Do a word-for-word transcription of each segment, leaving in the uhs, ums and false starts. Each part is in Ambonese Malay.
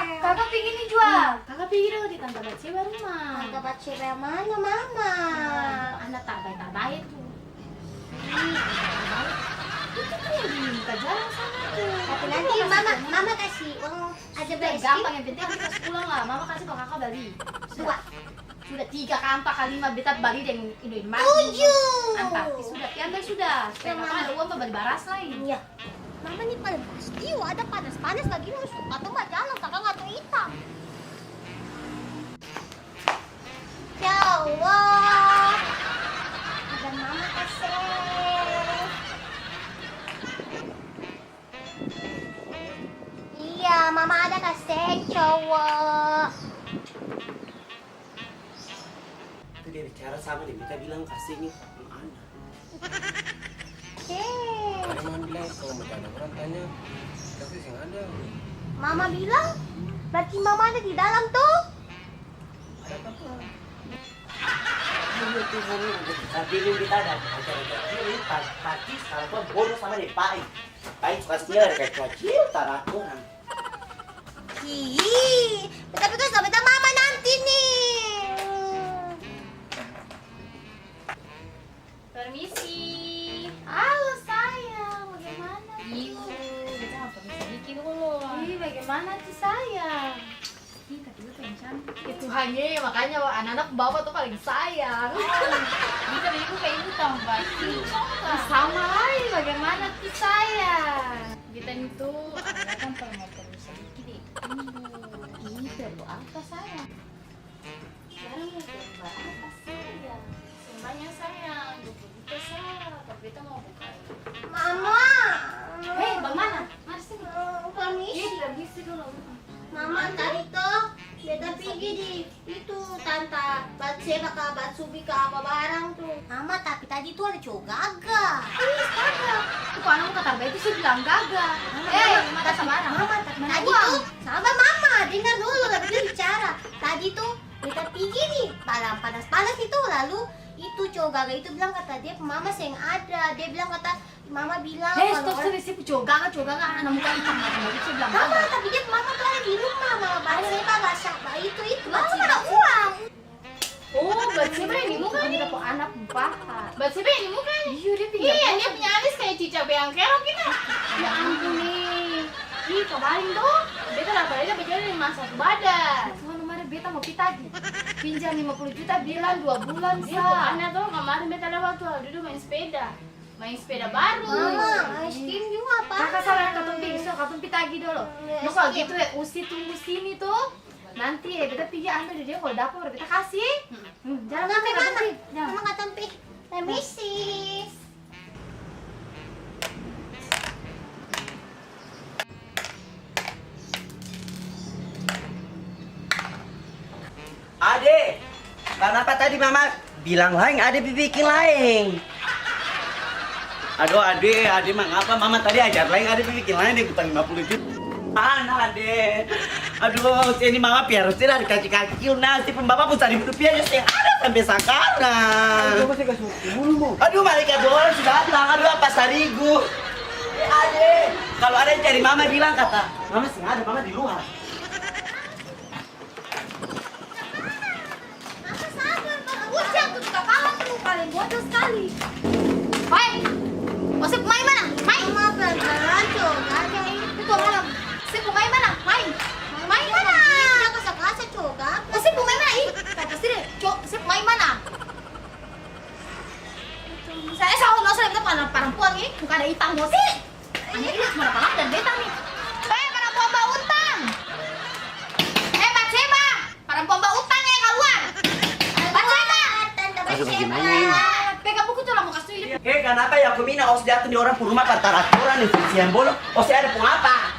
Kak, Kakak pigi ni jua. Kakak pigi dolo di Tanta Batseba rumah. Tanta Batseba yang mana, Mama? Nah, itu anak tabai-tabai tu. Ih, tabai. Itu tu yang di muka jalan sana tu. Tapi nanti Mama, Mama kasi uang aja. Sudah, gampang, yang penting aku kas pulang lah. Mama kasi pa Kakak bali. Sudah. Sudah tiga ka ampa ka lima beta bali deng Indomie. Tujuh. Ampa, sudah, pi ambil sudah. Supaya Mama ada uang pa bali baras lai. Iya. Mama ni paling pasti ada panas-panas bagini, musti katong bajalan, kaka nggak tahu itam. Ya Allah, ada Mama kasih. Iya, Mama ada kasih cowok. Itu dia bicara sama deng beta bilang kasih ni, Mama ada. Ada mama bilang, "Kalau mau tanya orang, tanya." Tapi seng ada. Mama bilang, berarti mama ada di dalam to? Ada apa-apa. Ayo, Tuhan, tapi ini kita ada acara kecil ini, par-, partis, kalau kau bodoh sama deh, Pai. Pai suka sial, ada kacil, tarak orang. Ih, tapi kau sama beta mama nanti nih. Permisi. Halo, sayang, bagaimana? Ih, beta mau permisi dikit dulu. Ih, bagaimana tuh, sayang? Ih, tapi lu pengen cantik. Ya, Tuhan ye, makanya anak-anak bawa tuh paling sayang. Oh, bisa beli buka ibu tambah. Ih, sama lai, bagaimana tuh, sayang? Beta itu, ah, datang kalau mau perlu sedikit deh. Ibu. Ih, perlu apa, sayang? Sekarang mau coba apa, sayang? Semuanya, sayang, dua puluh juta sa, tapi beta mau buka. Mama! Hei, bagaimana? Mari sini. Eh, permisi. Iya, permisi dulu. Mama, tadi to, beta pigi di itu, Tanta Batseba ka, Batsubi ka, apa barang tu. Mama, tapi tadi tu ada cowok gaga. Ih, gaga. Itu anak muka tarbaik itu sih bilang gaga. Mama, eh, mama, mata tapi, sabarang. Mama, tapi tadi tu, sabar, Mama, dengar dulu, lalu dia bicara. Tadi tu, beta pigi ni, malam panas-panas itu, lalu itu cowok gaga itu bilang kata dia pung mama seng ada. Dia bilang kata, mama bilang, eh, stop, stop, stop, cowok gaga, cowok gaga, anak muka itam, macam bagitu, saya bilang gaga. Mama, tapi dia pung mama tu ada di rumah, mama baca, saya baca, itu, itu, mama ada uang. Oh, Batseba yang di muka ni. Kita pung anak paha. Batseba yang di muka ni. Iya, dia pinjam. Iya, dia punya alis kayak cicak beang kerok gitu. Ya ampun, nih. Ih, kabaring dong. Beta dapa beta bajalan deng masa tu badan. Tuhan, kemarin beta mau pi tagi. Pinjam lima puluh juta, bilang dua bulan sa. Iya, pokoknya tuh kemarin beta lewat tuh, dudu main sepeda. Main sepeda baru. Mama, es krim juga apa? Kakak salah, katong pi, so katong pi tagi dolo. Iya, es krim. Mau kalau gitu ya, usi tunggu sini tuh. Nanti ya, beta pigi ambil di dia, kalau dapa baru beta kasih. Hmm, jalan. Mama, mama, mama, katong pi. Permisi. Ade, kanapa tadi mama Bilang laeng, ade pi biking laeng. Aduh, ade, ade mangapa mama tadi ajar laeng, ade pi biking laeng deng utang lima puluh juta. Ana, ade. Aduh, ini mama piara se dari kacil-kacil, nasi pung bapa pung saribu rupiah seng ada sampe sakarang. Aduh, coba saya kasih waktu dulu, Mo. Aduh, malaikat dua orang su datang. Aduh, apa sarigu. Ade, kalo ada yang cari mama, bilang kata, "Mama seng ada, mama di luar." Mama sabar, Mama. Bujang tuh kapala tuh, paling bocor skali. Hoi, ose pu mai mana? Mai. Mama pergi jalan, coba aja ini. Itu malam. Se pu mai mana? Mai. Mai mana? Bisa kasa-kasa, coba. Ose pu mai mana, ih? Kata sini, co, se pu mai mana? Saya sahur lo, saya minta parampuang, ih. Bukan ada hitam, lo sih. Anjing, lu cuma apa dan beta nih? Eh, parampuang bautang. Eh, Batseba, parampuang bautang, eh, kaluar. Batseba. Aduh, bagimana ini? Pegang buku tuh lah, mau kasih tunjuk. Eh, kanapa ya, Kumina, ose datang di orang pung rumah, par tara aturan nih, siang bolong, ose ada pung apa?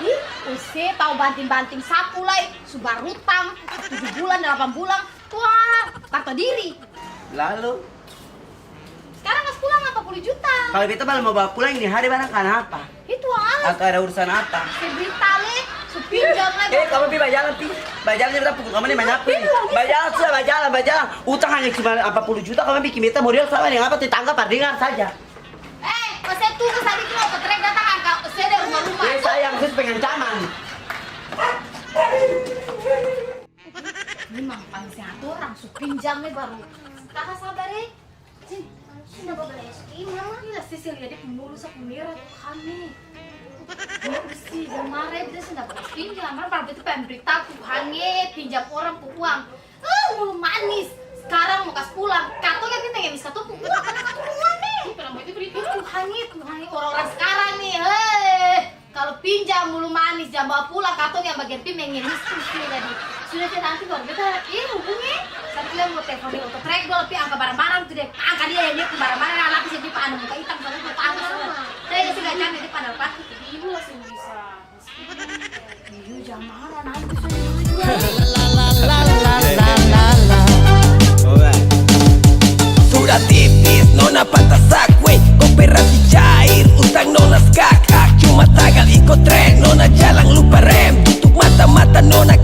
Ih, ose tau banting-banting sapu lai, su barutang, tujuh bulan, delapan bulan, wah, tarto diri. Lalu? Skarang kas pulang ampa puluh juta. Kalo beta balom mo bawa pulang ini hari barang kanapa? Itu alas. Atau ada urusan apa? Se beli tale, su pinjam lai. Eh, kamu pi bajalan, pi. Bajalan, beta pukul kamu ni manyapu ini. Bajalan sudah, bajalan, bajalan. Utang hanya cuma ampa puluh juta, kamu biking beta model sama deng apa, tetangga par dengar saja. Eh, ose tunggu sadiki lo, oto trek datang angka ose dari rumah-rumah. Eh, sayang, sus pengancaman. Memang paling seng atorang, su pinjam lai baru. Tara sabar e. Sini. Sudah babali es krim, Mama. Ih, lah, Sisil, ya, dia pung mulu sa pung merah, Tuhan e. Dia usi, jang marah, dia seng dapa es krim, jang marah, baru beta pengen berita, Tuhan e, pinjam orang pung uang. Eh, mulu manis. Skarang mo kas pulang. Katong yang pi mengemis katong pung uang, karna katong pung uang e. Ih, pernah mau itu berita. Ih, Tuhan e, Tuhan e, orang-orang skarang ni, hei. Kalo pinjam mulu manis, jang bawa pulang, katong yang bagian pi mengemis tu, sudah jadi. Sudah, nanti baru beta, eh, hubungi. Satu yang mau telepon di oto trek dolo, pi angka barang-barang tu deh. Angka dia yang dia pung barang-barang, lapis yang dia pung anu muka itam, sana dia pung angka sana. Saya sudah jamin dia pada pasti. Ibu langsung bisa. Iya, jang marah, nanti saya dulu juga. Sudah tipis, nona patah sakway, koperasi cair, utang nona skak-kak, cuma tagal iko tren, nona jalang lupa rem, tutup mata-mata nona